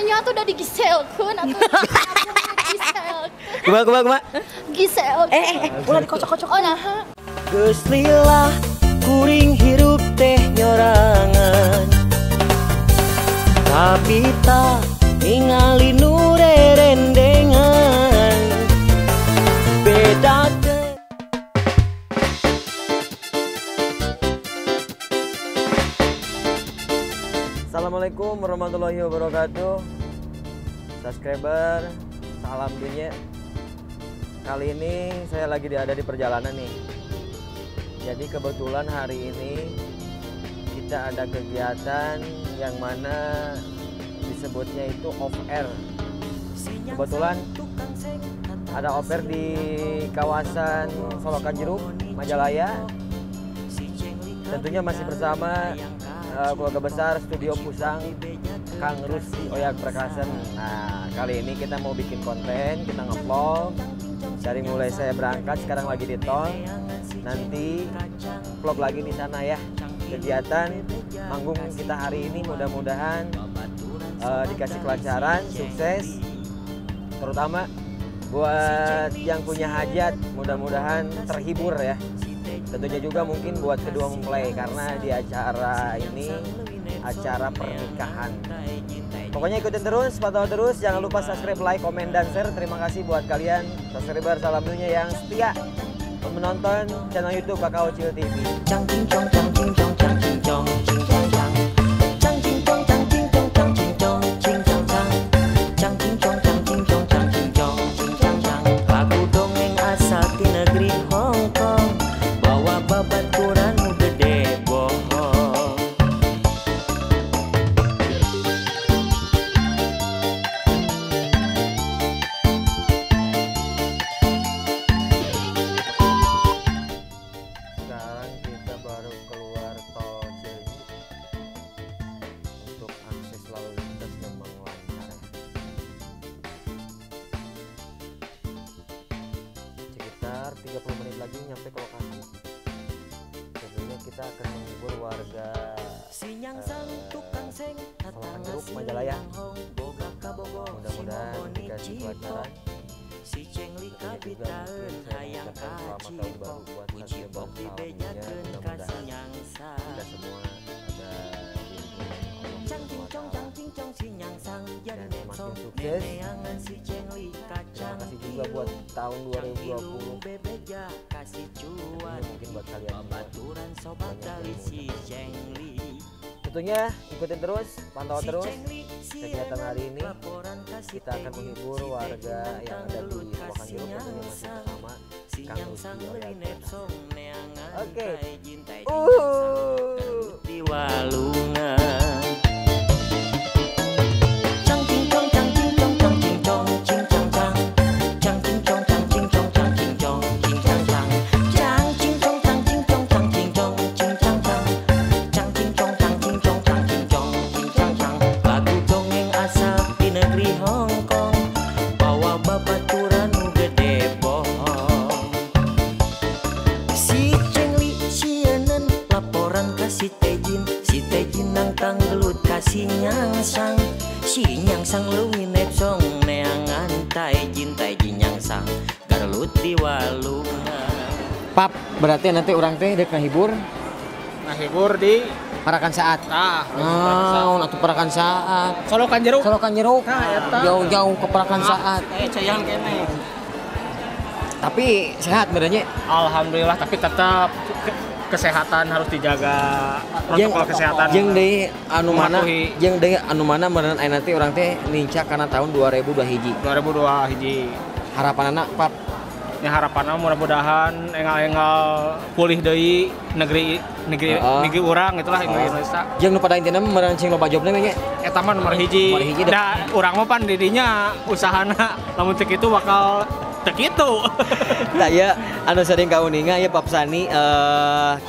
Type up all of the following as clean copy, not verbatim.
Nya tuh udah digiselkeun atuh. Gisel. Kumaha kumaha kumaha? Gisel. Ulah dikocok-kocok. Oh nah. Geus lillah kuring hirup teh nyorangan. Tapi tak ningali nu rerendengan. Beda teh. Assalamualaikum warahmatullahi wabarakatuh. Subscriber, salam dunia. Kali ini saya lagi ada di perjalanan nih. Jadi kebetulan hari ini kita ada kegiatan yang mana disebutnya itu off air. Kebetulan ada off air di kawasan Solokan Jeruk, Majalaya. Tentunya masih bersama keluarga besar Studio Pusang, Kang Rusdi Oyak Prakasan. Nah, kali ini kita mau bikin konten, kita nge-vlog. Dari mulai saya berangkat, sekarang lagi di tol. Nanti vlog lagi di sana ya. Kegiatan manggung kita hari ini mudah-mudahan dikasih kelancaran, sukses. Terutama buat yang punya hajat, mudah-mudahan terhibur ya. Tentunya juga mungkin buat kedua mempelai karena di acara ini acara pernikahan. Pokoknya ikutin terus, pantau terus, jangan lupa subscribe, like, komen, dan share. Terima kasih buat kalian subscriber salam dunia yang setia menonton channel YouTube Kakak Ucil TV. Lagu dongeng asal ti negeri Hong Kong, bawa babaturan nu gede bohong. Sekarang kita baru keluar tol Cileunyi. Untuk akses lalu lintas memang lancar. Sekitar 30 menit lagi nyampe ke lokasi. Tentunya kita akan menghibur warga Solokan Jeruk, Majalaya. Mudah-mudahan dikasih kelancaran. Tentunya juga mungkin saya mengucapkan selamat tahun baru buat subscriber salam dunia. Mudah-mudahan kita semua ada di lindungan Allah SWT dan semakin sukses. Terima kasih juga buat tahun 2020. Tentunya mungkin buat kalian semua banyak yang mengucapkan. Tentunya ikutin terus, pantau terus kegiatan hari ini. Kita akan menghibur warga yang ada di Solokan Jeruk, tentunya masih bersama Kang Rusdi Oyak Prakasan. Oke. Di walungan. Lagu dongeng asal di negeri Hong Kong, bawa babaturan nu gede bohong. Si Cengli sieuneun laporan ka si Tejin nangtang gelut ka si Nyangsang, si Nyangsang leuwih nepsong neangan Taejin, Taejin nyangsang garelut di walungan. Pap, berarti nanti orang teh dek ngahibur. Ngahibur di Parakan Saat. Tah, naon atuh Parakan Saat. Solokan Jeruk. Solokan Jeruk. Tah, eta. Jauh-jauh ke Parakan Saat. Cayan kene. Tapi sehat merenya. Alhamdulillah, tapi tetap kesehatan harus dijaga, protokol kesehatan. Jeung deui anu mana, jeung deui anu mana meureun aya nanti urang teh nincak kana tahun 2002 hiji. 2002 hiji. Harapanana, Pap? Ya harapanna mudah-mudahan enggal-enggal pulih deui negeri negeri negeri urang itulah negeri Indonesia. Jeung nu pada intina meureun cing loba jobna nya. Eta mah nomor hiji. Da urang mah pan didinya usahana lamun teu kitu bakal teu kitu. Nah ya anu sering kauninga ya Pap Sani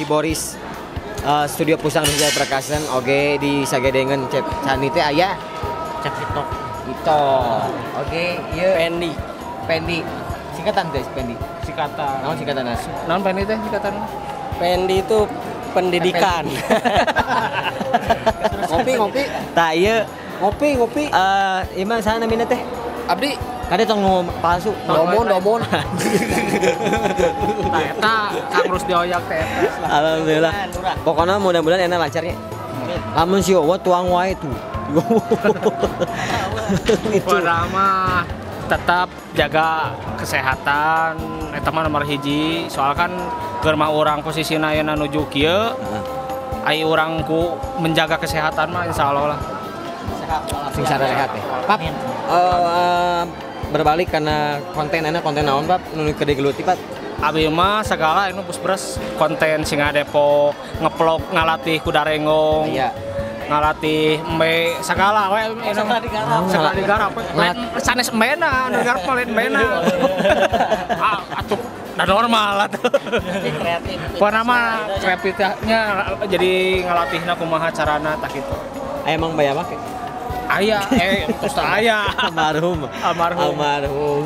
keyboardis Studio Pusang Rusdi Prakasan oge di sagedengeun Cep Sani teh aya Cep Itok. Itok. Oke, ieu Pendi. Pendi. Singkatan teh Pendi. Singkatan. Naon singkatan? Naon Pendi teh singkatan? Pendi itu pendidikan. Ngopi ngopi. Tah ieu Ngopi, ngopi. Ieu mah saha namina teh? Abdi. Kade tong ngomong palsu. Domon, domon. Nah, eta Kang Rusdi Oyak teh eta. Alhamdulillah. Pokoknya mudah-mudahan enak lancarnya. Lamun si Owo tuang wae tuh. Pokokna mah tetap jaga kesehatan eta mah nomor hiji, soal kan keur mah urang posisina ayeuna nuju kieu. Ai urang ku menjaga kesehatan mah insyaallah lah. Sing sarehat ya. Pap, berbalik karena konten enak konten naon Pap nu keur digeluti Pap? Abi mah segala anu bus konten Singa Depok, ngevlog ngalatih kuda renggong. Iya. Ngalatih embe segala we segala digarap. Segala digarap. Lain sanes embena, anu garap lain embena. Ah, atuh da normal atuh. Kreatif. Pokona mah kreativitasnya jadi ngalatihna kumaha carana tah kitu. Emang bayar make? Aya, terus teh aya. Almarhum. Almarhum. Almarhum.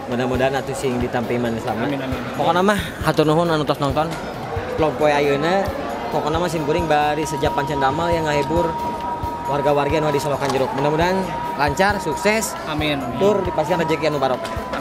Mudah-mudahan atuh sing ditampi manis lama. Amin amin. Pokona mah hatur nuhun anu tos nonton vlog poe ayeuna. Pokona mah sim kuring bari sejak pancen damal yang ngahibur warga-warga anu di Solokan Jeruk. Mudah-mudahan lancar, sukses. Amin. Tur dipastikan rezeki anu barokah.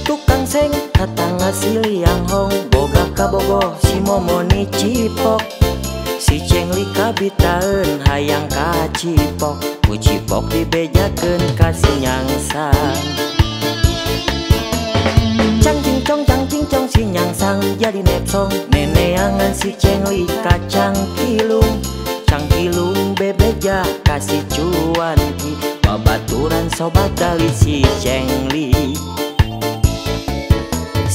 Tukang seng tatangga si Liang Hong boga kabogoh si Momoni cipok si Cengli kabitaeun hayang ka cipok ku cipok dibejakeun ka si Nyangsang. Cang cing cong si Nyangsang jadi nepsong neneangan si Cengli ka Cangkilung Cangkilung bebeja ka si Cuanki babaturan sobat dali si Cengli.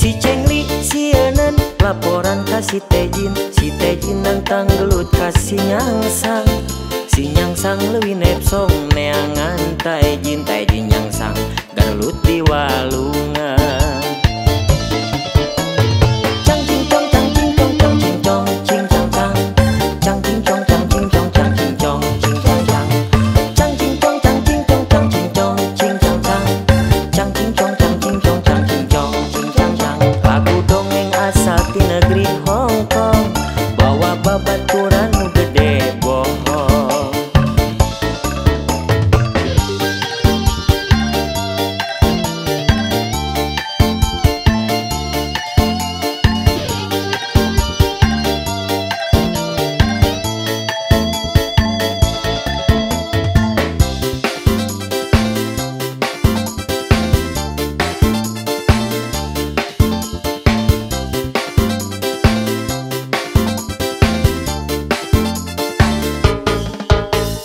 Si Cengli sieuneun laporan ka si Tejin nangtang gelut ka si Nyangsang si Nyangsang leuwih nepsong neangan Taejin Taejin Nyangsang garelut di walungan. Cang cing cong cang cing cong cang cing cong cing cang cang cang cing cong cang cing cong cang cing cong cing cang cang cang cing cong cang cing cong cang cing cong cing cang cang cang cing cong cang cing cong cang cing cong cing cang cang. Lagu dongeng asal ti negeri Hong Kong bawa babaturan nu gede bohong.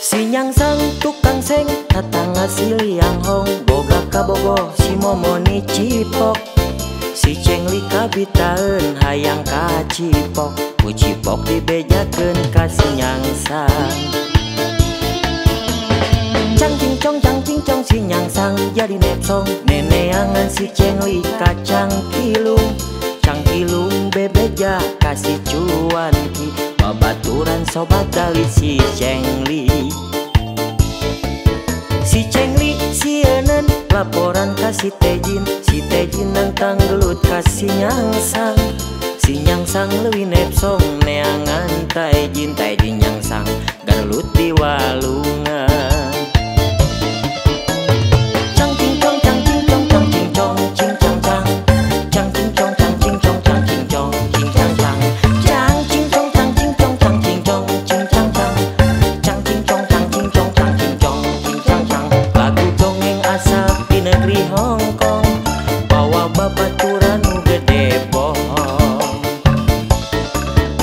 Si Nyangsang tukang seng tatangga si Liang Hong boga kabogoh si Momoni cipok si Cengli kabitaeun hayang ka cipok ku cipok dibejakeun ka si Nyangsang. Cang cing cong si Nyangsang jadi nepsong neneangan si Cengli ka Cangkilung Cangkilung bebeja ka si Cuanki babaturan sobat dali si Cengli. Si Cengli sieuneun laporan ka si Tejin nangtang gelut ka si Nyangsang si Nyangsang leuwih nepsong neangan Taejin Taejin Nyangsang garelut di walungan. Cang cing cong cang cing cong cang cing cong cing cang cang cang cing cong cang cing cong cang cing cong cing cang cang cang cing cong cang cing cong cang cing cong cing cang cang cang cing cong cang cing cong cang cing cong cing cang cang. Lagu dongeng asal ti negeri Hong Kong bawa babaturan nu gede bohong.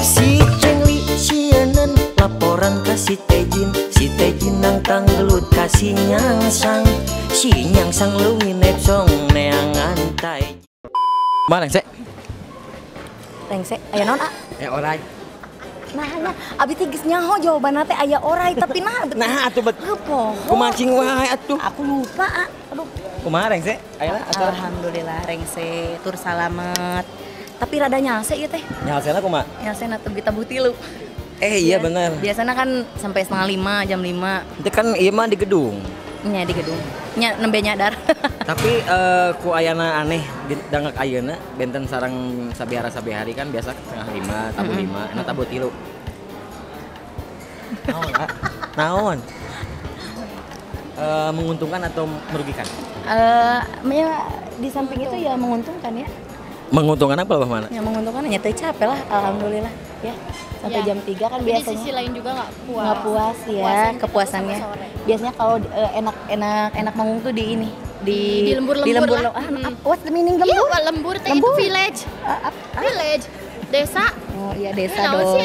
Si Cengli sieuneun laporan ka si Tejin nangtang gelut ka si Nyangsang si Nyangsang leuwih nepsong neangan Taejin. Mana rengse? Rengse, aya naon, A? Orang. Nah, abi teh geus nyaho jawabanna teh aya orai tapi nah nah atuh bet. Poho. Kumancing wae atuh. Aku lupa, ah. Aduh. Kumaha rengse? Ayeuna acara. Alhamdulillah rengse tur salamet. Tapi rada nyalse ieu teh. Nyalsena kumaha? Nyalsena tuh kita butilu. Iya benar. Biasanya kan sampai 4:30 jam 5. Itu kan ieu mah di gedung. Nya di gedung. Nya nembe nyadar. Tapi ku ayana aneh di dangak ayeuna benten sarang sabihara-sabihari kan biasa 4:30, tabuh 5, enak tabuh 3. Naon, Kak? Naon? Menguntungkan atau merugikan? Ya di samping itu ya menguntungkan ya. Menguntungkan apa bah mana? Ya menguntungkan ya teu capek lah alhamdulillah ya. Sampai ya. Jam 3 kan tapi biasanya. Di sisi lain juga nggak puas. Nggak puas ya, puasan, kepuasannya. Biasanya kalau enak manggung tuh di ini di lembur-lembur lah. What's the meaning lembur? Iya, lembur teh itu village. Village, desa. Oh iya desa dong.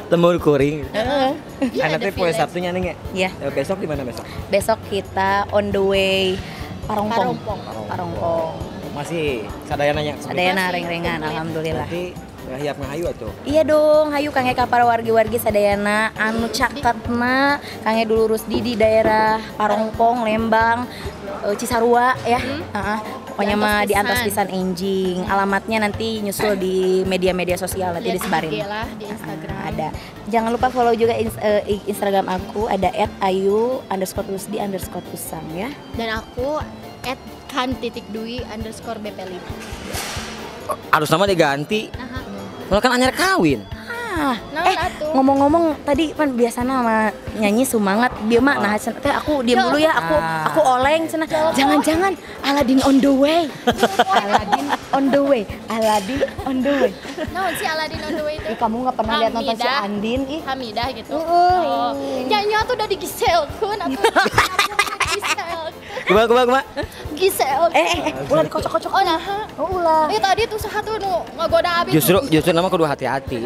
Lembur kuring. Heeh. Nanti poe Sabtunya nih ya? Iya. Besok di mana besok? Besok kita on the way Parongpong. Parongpong. Masih sadayana nya. Sadayana reng-rengan alhamdulillah. Nanti hiap ngahayu atuh. Iya dong, hayu Kang Eka para wargi-wargi sadayana anu caketna Kang dulu Rusdi di daerah Parongpong, Lembang, Cisarua ya. Pokoknya mah di antos pisan enjing. Alamatnya nanti nyusul di media-media sosial nanti disebarin. Di IG lah, di Instagram. Ada. Jangan lupa follow juga Instagram aku ada @ayu_rusdi_usang ya. Dan aku @kan.dwi_bp5. Harus nama diganti. Malah kan anyar kawin. Ngomong-ngomong tadi kan biasanya sama nyanyi semangat dia mah nah teh aku diam dulu ya, aku oleng cenah. Jangan-jangan Aladin on the way. Aladin on the way. Aladin on the way. Naon sih Aladin on the way itu? Ih, kamu nggak pernah lihat nonton si Andin ih. Hamidah gitu. Oh. Nyanyi tuh udah digiselkeun atuh. Gisel. Kumaha? Gisel. Ulah dikocok-kocok. Oh nah. Oh ulah. Tadi tuh satu nu ngagoda abi. Justru nama kudu hati-hati.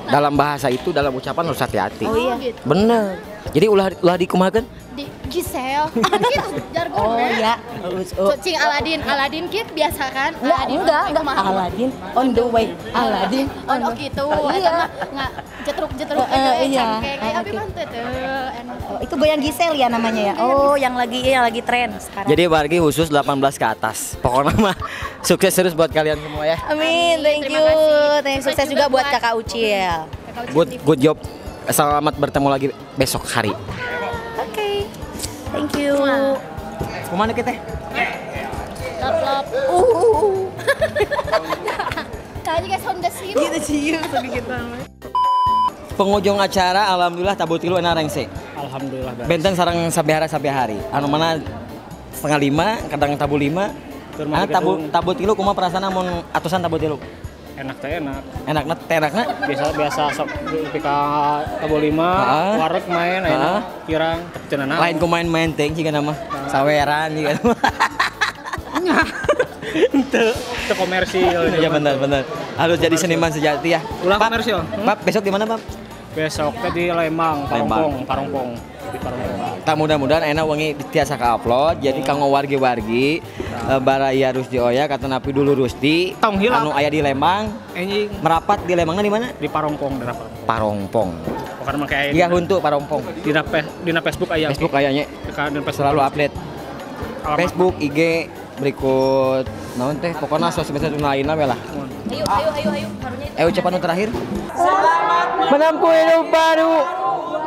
Dalam bahasa itu, dalam ucapan harus hati-hati. Oh iya. Gitu. Bener. Jadi ulah dikumahakeun? Di Gisel. Gitu jargon. Oh iya. Cing Aladin kit biasa kan? Enggak. Aladin on the way. Aladin on oh gitu. Eta mah enggak jetruk-jetruk gitu iya. Cangkeng. Abi mah teu enak. Oh, itu goyang Gisel ya namanya ya. Oh, yang lagi tren sekarang. Jadi wargi khusus 18 ke atas. Pokoknya mah sukses terus buat kalian semua ya. Amin. Thank you. Thank you. Sukses juga buat Kakak Ucil. Good job. Selamat bertemu lagi besok hari. Oke. Thank you. Kemana kita? Lop-lop. Tadi guys Honda Civic. Gitu cium sedikit banget. Penghujung acara alhamdulillah tabuh tilu enak rengse. Alhamdulillah. Benten sarang sabihara sabihari. Anu mana 4:30 kadang tabuh 5. Anu tabuh tilu kumaha perasaan mun atusan tabuh tilu? Enak teh enak. Enakna teh enakna? Biasa sok nepi ka tabuh 5, wareg main ayeuna kirang tapi teu nanaon. Lain ku main-main teh jiga nama. Saweran jiga nama. Nya. Henteu, teu komersil. Iya benar. Harus jadi seniman sejati ya. Ulah komersil. Pap, besok di mana, Pap? Besok teh di Lembang, Parongpong. Di Parongpong. Tak mudah-mudahan enak wengi tiasa ka-upload. Jadi kanggo wargi-wargi baraya Rusdi Oya kata napi dulu Rusdi anu aya di Lembang. Anjing. Merapat di Lembangna di mana? Di Parongpong, daerah Parongpong. Parongpong. Pokoknya mah kayak iya huntu Parongpong. Dina Facebook aya. Facebook aya nya. Selalu update. Alamat. Facebook, IG berikut naon teh pokoknya sosmed lainna we lah. Ayo ayo karunya itu. Ucapan nu terakhir. Selamat menempuh hidup baru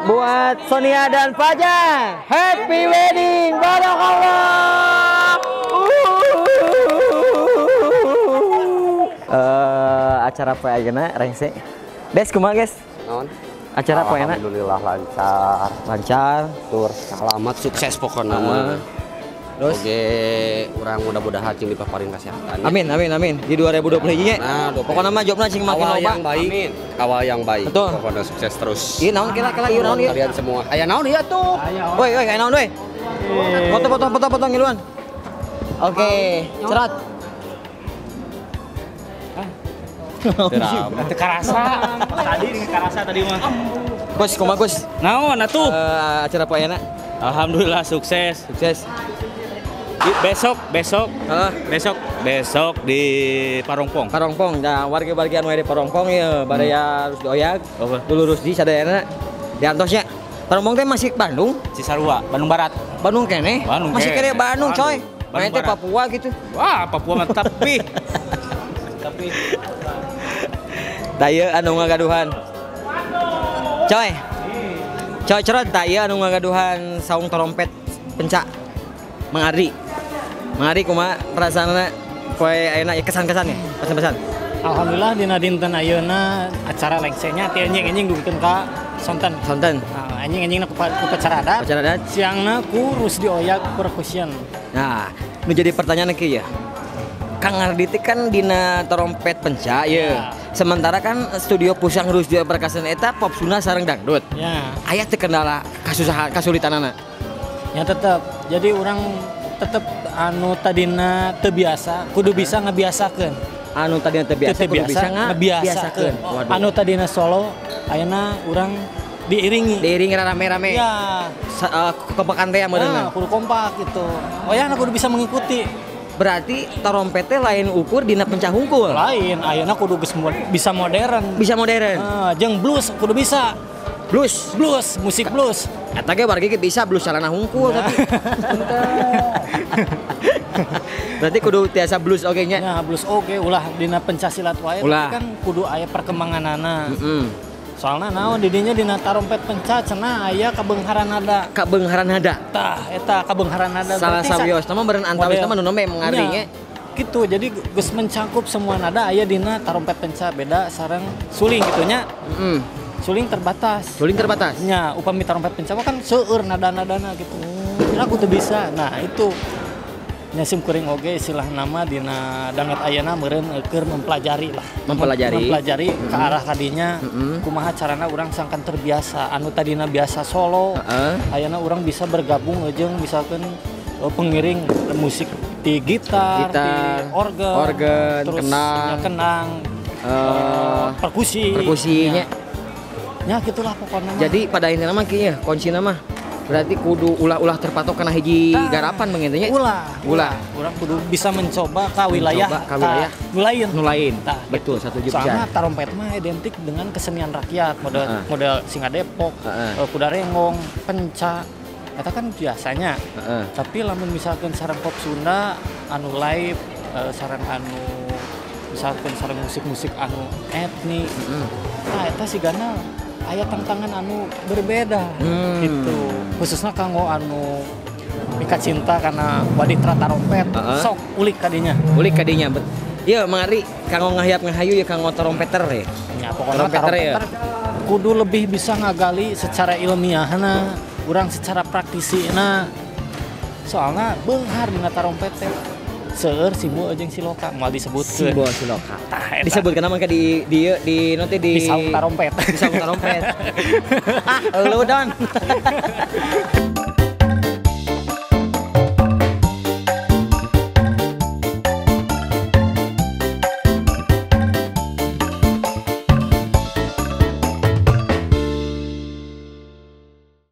buat Sonia dan Fajar. Happy wedding, barakallah. Acara poe ayeuna rengse. Des kumaha, guys? Naon? Acara poe ayeuna? Alhamdulillah lancar. Lancar, tur selamat sukses pokona mah. Terus oke, urang mudah-mudahan cing dipaparin kesehatan. Amin amin amin. Di 2020 hiji nya. Nah, pokoknya mah jobna cing makin loba. Awal yang baik. Amin. Awal yang baik. Betul. Pokoknya sukses terus. Ieu naon kira-kira ieu naon ieu? Kalian semua. Aya naon ieu tuh? Woi, woi, aya naon woi? Foto ngiluan. Oke, cerat. Teu karasa. Tadi karasa tadi mah. Gus, kumaha Gus? Naon atuh? Acara poe ayeuna? Alhamdulillah sukses. Sukses. Besok besok di Parongpong. Parongpong. Nah, warga-warga anu di Parongpong ya, baraya Rusdi Oyag. Dulu Rusdi sadayana diantosnya. Parongpong teh masih Bandung, Cisarua, Bandung Barat. Bandung keneh. Masih kene Bandung, coy. Main teh Papua gitu. Wah, Papua mah tapi. Tapi tah ieu anu ngagaduhan. Coy. Coy cerot tah ieu anu ngagaduhan saung trompet pencak. Mang Ardi. Mang Ardi kumaha perasaanna poe ayeuna ya kesan-kesannya, pesan-pesan. Alhamdulillah dina dinten ayeuna acara lengsenya ti anjing-anjing dugikeun ka sonten. Sonten. Nah, anjing-anjingna ku upacara adat. Upacara adat. Siangna ku Rusdi Oyag percussion. Nah, nu jadi pertanyaan kieu ya. Kang Ardi teh kan dina trompet pencak ya. Ya. Sementara kan studio Pusang Rusdi Oyag Percussion eta pop Sunda sareng dangdut. Ya. Aya teu kendala kasusahan kasulitanana? Ya tetep. Jadi orang tetep anu tadina teu biasa, kudu bisa ngebiasakeun. Anu tadina teu biasa, kudu bisa ngebiasakeun. Anu tadina solo, ayeuna urang diiringi. Diiringi rame-rame. Ya. Kompakan teh meureunna. Nah, kudu kompak gitu. Oh ya, kudu bisa mengikuti. Berarti trompetnya lain ukur dina pencah hungkul. Lain, ayeuna kudu bisa modern. Bisa modern. Jeung blues kudu bisa. Blues, blues, musik blues. Eta ge wargi ge bisa blues sarana hungkul tapi. Berarti kudu tiasa blues oge nya. Nya blues oge ulah dina pencak silat wae tapi kan kudu aya perkembanganana. Soalna naon didinya dina tarompet pencak cenah aya kabeungharan nada. Kabeungharan nada. Tah eta kabeungharan nada. Salah sawiosna mah beureun antawisna mah nu nembe mengartinya. Gitu, jadi geus mencangkup semua nada aya dina tarompet pencak beda sareng suling gitu nya. Suling terbatas. Suling terbatas. Nya, upami tarompet pencak kan seueur nada-nadana gitu. Aku tuh bisa. Nah, itu nya sim kuring oge istilah nama dina danget ayeuna meureun keur mempelajari lah. Mempelajari. Mempelajari ke arah kadinya. Kumaha carana urang sangkan terbiasa. Anu tadina biasa solo, ayeuna urang bisa bergabung jeung misalkan pengiring musik di gitar, di organ, terus kenang, kenang, perkusi. Perkusinya. Ya gitulah pokoknya. Jadi pada intinya mah kieu kuncina mah berarti kudu ulah-ulah terpatok kana hiji garapan mengintinya. Ulah. Urang kudu bisa mencoba ka wilayah nu lain. Nu lain. Betul, satu pisan. Soalnya tarompet mah identik dengan kesenian rakyat, model Singa Depok, Kuda Renggong, pencak. Eta kan biasanya. Tapi lamun misalkan sareng pop Sunda anu live, sareng anu misalkan sareng musik-musik anu etnik. Nah, eta sigana aya tantangan anu berbeda gitu. Khususnya kanggo anu mika cinta karena waditra tarompet sok ulik kadinya. Ulik kadinya. Iya, Mang Ari kanggo ngahiap ngahayu ya kanggo trompeter ya. Ya pokoknya trompeter ya. Kudu lebih bisa ngagali secara ilmiahna, urang secara praktisina. Soalnya beunghar dina tarompet teh. Seueur simbol jeung siloka moal disebutkeun. Simbol siloka. Tah disebutkeun mah di nanti di saung tarompet. Di saung tarompet. Ah, lu Don.